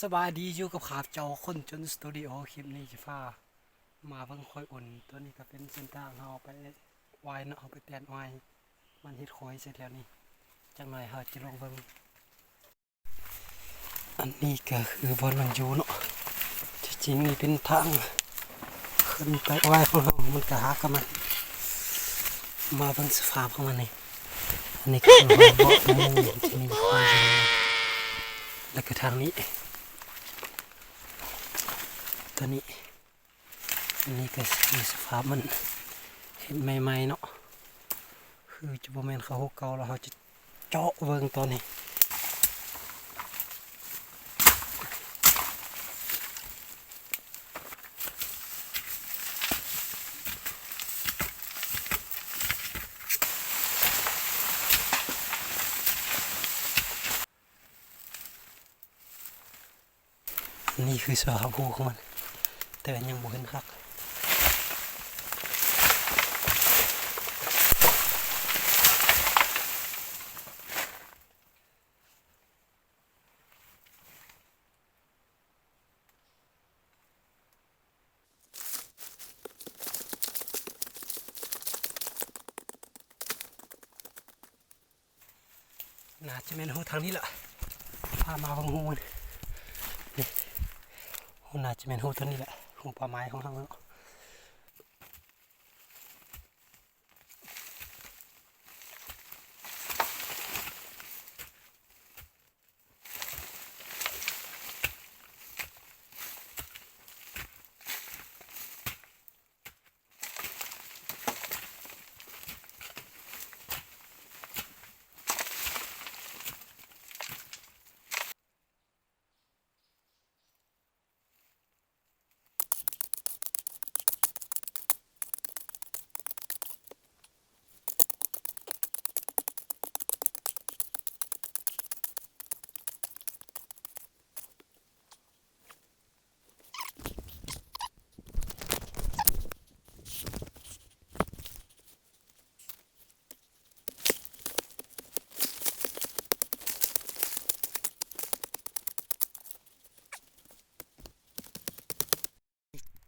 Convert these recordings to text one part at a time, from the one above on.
ສະບາຍດີ ຢູ່ກັບຂ້າພະເຈົ້າຄົນຈົນສະຕູດິໂອ. ຄລິບນີ້ຊິພາມາເບິ່ງໂຄຍອຸ່ນ. ຕົວນີ້ກໍເປັນເສັ້ນທາງເຮົາໄປອ້ອຍເນາະ, ເຮົາໄປແຕ່ນອ້ອຍ ມັນເຮັດໂຄຍເສັດແລ້ວນີ້. ຈັກໜ້ອຍເຮົາຈະລົງເບິ່ງ. ອັນນີ້ກໍຄືບ່ອນມັນຢູ່ເນາະ, ທີ່ຈິງນີ້ເປັນທາງຂຶ້ນໄປອ້ອຍຂອງເຮົາ, ມັນກໍຫາກັບມັນ. ມາເບິ່ງສະພາບຂອງມັນນີ້. ອັນນີ້ກໍຄືຫ້ອງເບາະໜຶ່ງ ທີ່ມີໂຄຍຢູ່ນີ້, ແລ້ວກໍທາງນີ້ ຕົວນີ້. ອັນນີ້ກໍຄືສະພາບມັນເຮັດໃໝ່ໆເນາະ, ຄືຈະບໍ່ແມ່ນເຂົ້າຮູບເກົ່າ. ແລ້ວເຮົາຈະເຈາະເບິ່ງຕອນນີ້. ອັນນີ້ຄືສະພາບຮູຂອງມັນ, ແຕ່ຍັງບໍ່ເຫັນຄັກ. ໜ້າຈະແມ່ນຮູທາງນີ້ລະ, ພາມາເບິ່ງຮູມັນນີ້. ໜ້າຈະແມ່ນຮູທາງນີ້ແຫຼະ, ຮູເປົ້າໝາຍຂອງເຮົາເນາະ.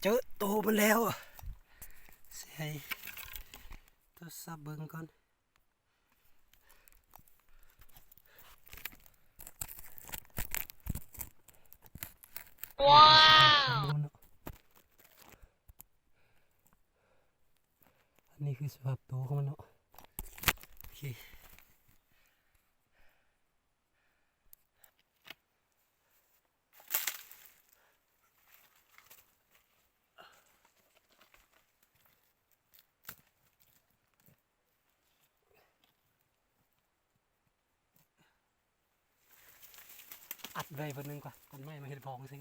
ເຈີໂຕມັນແລ້ວ, ຊິໃຫ້ໂທລະສັບເບິ່ງກ່ອນ. ວ້າວ ອັນນີ້ຄືສະພາບໂຕຂອງມັນເນາະ. ໂອເຄ. ອັດໄວ້ເບີໜຶ່ງກ່ອນ, ຕັດໄມ້ມາເຮັດພອງຊິ.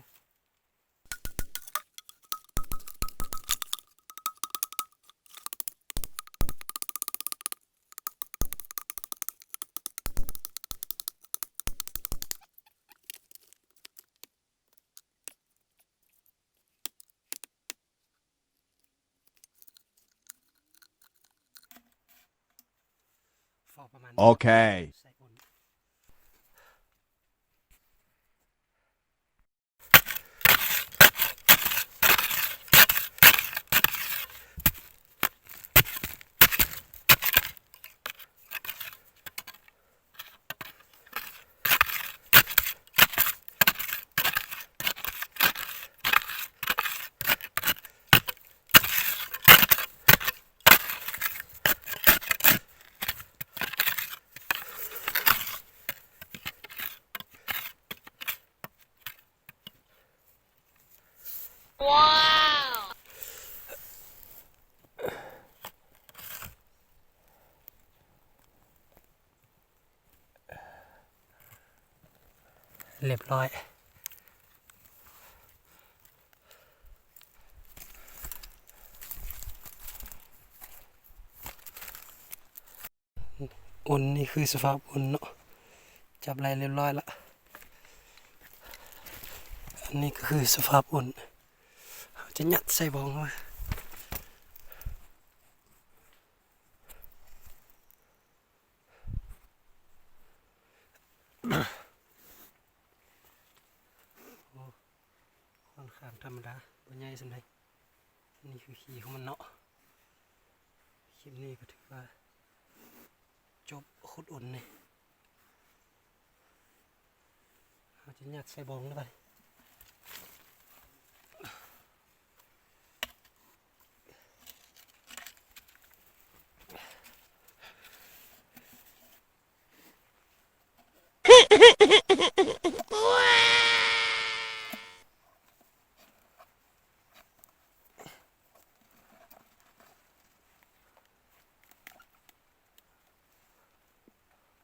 ໂອເຄ. ວ້າວ ຮຽບຮ້ອຍ. ອຸ່ນ ນີ້ຄືສະພາບອຸ່ນເນາະ, ຈັບໄດ້ຮຽບຮ້ອຍລະ. ອັນນີ້ກໍຄືສະພາບອຸ່ນ, ເຮົາຈະຍັດໃສ່ບ່ອງເອົາ. ໂ ທຳມະດາ ບໍ່ໃຫຍ່ສ່ຳໃດ. ອັນນີ້ຄືຂີ້ຂອງມັນເນາະ. ຄລິບນີ້ກໍຖືວ່າຈົບຂຸດອົນນີ້. ເຮົາຈະຍັດໃສ່ບ່ອງເລີຍບາດນີ້.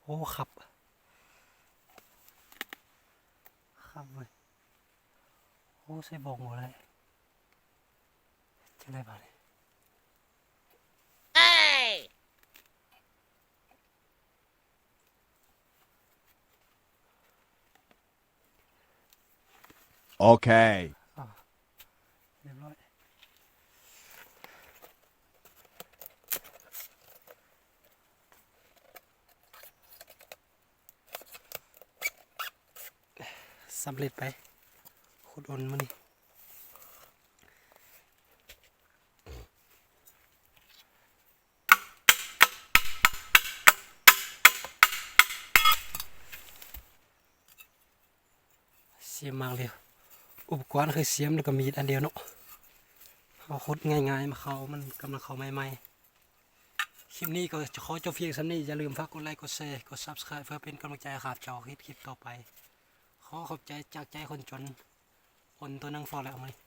ໂອ້ ຄັບ ຄັບເວີຍ. ໂອ້ ໃສ່ບ້ອງບໍ່ໄດ້ ຈັ່ງໃດບາດນີ້? ໂອເຄ ອ່າ ຮຽບຮ້ອຍ ສຳເລັດໄປ ຂຸດອົນມື້ນີ້. ສຽມໝາກເຫຼັວ ອຸປະກອນຄືສຽມ ແລ້ວກໍມີດອັນດຽວເນາະ. ເຮົາຂຸດງ່າຍໆ ມາເຂົ້າ ມັນກຳລັງເຂົ້າໃໝ່ໆ. ຄລິບນີ້ກໍຈະຂໍຈົບພຽງສ່ຳນີ້. ຢ່າລືມຝາກກົດໄລ ກົດແຊ ກົດ Subscribe ເພື່ອເປັນກຳລັງໃຈໃຫ້ຂ້າພະເຈົ້າເຮັດຄລິບຕໍ່ໄປ. ຂໍຂອບໃຈຈາກໃຈຄົນຈົນ. ອົນຕົວໜຶ່ງພໍແລ້ວມື້ນີ້.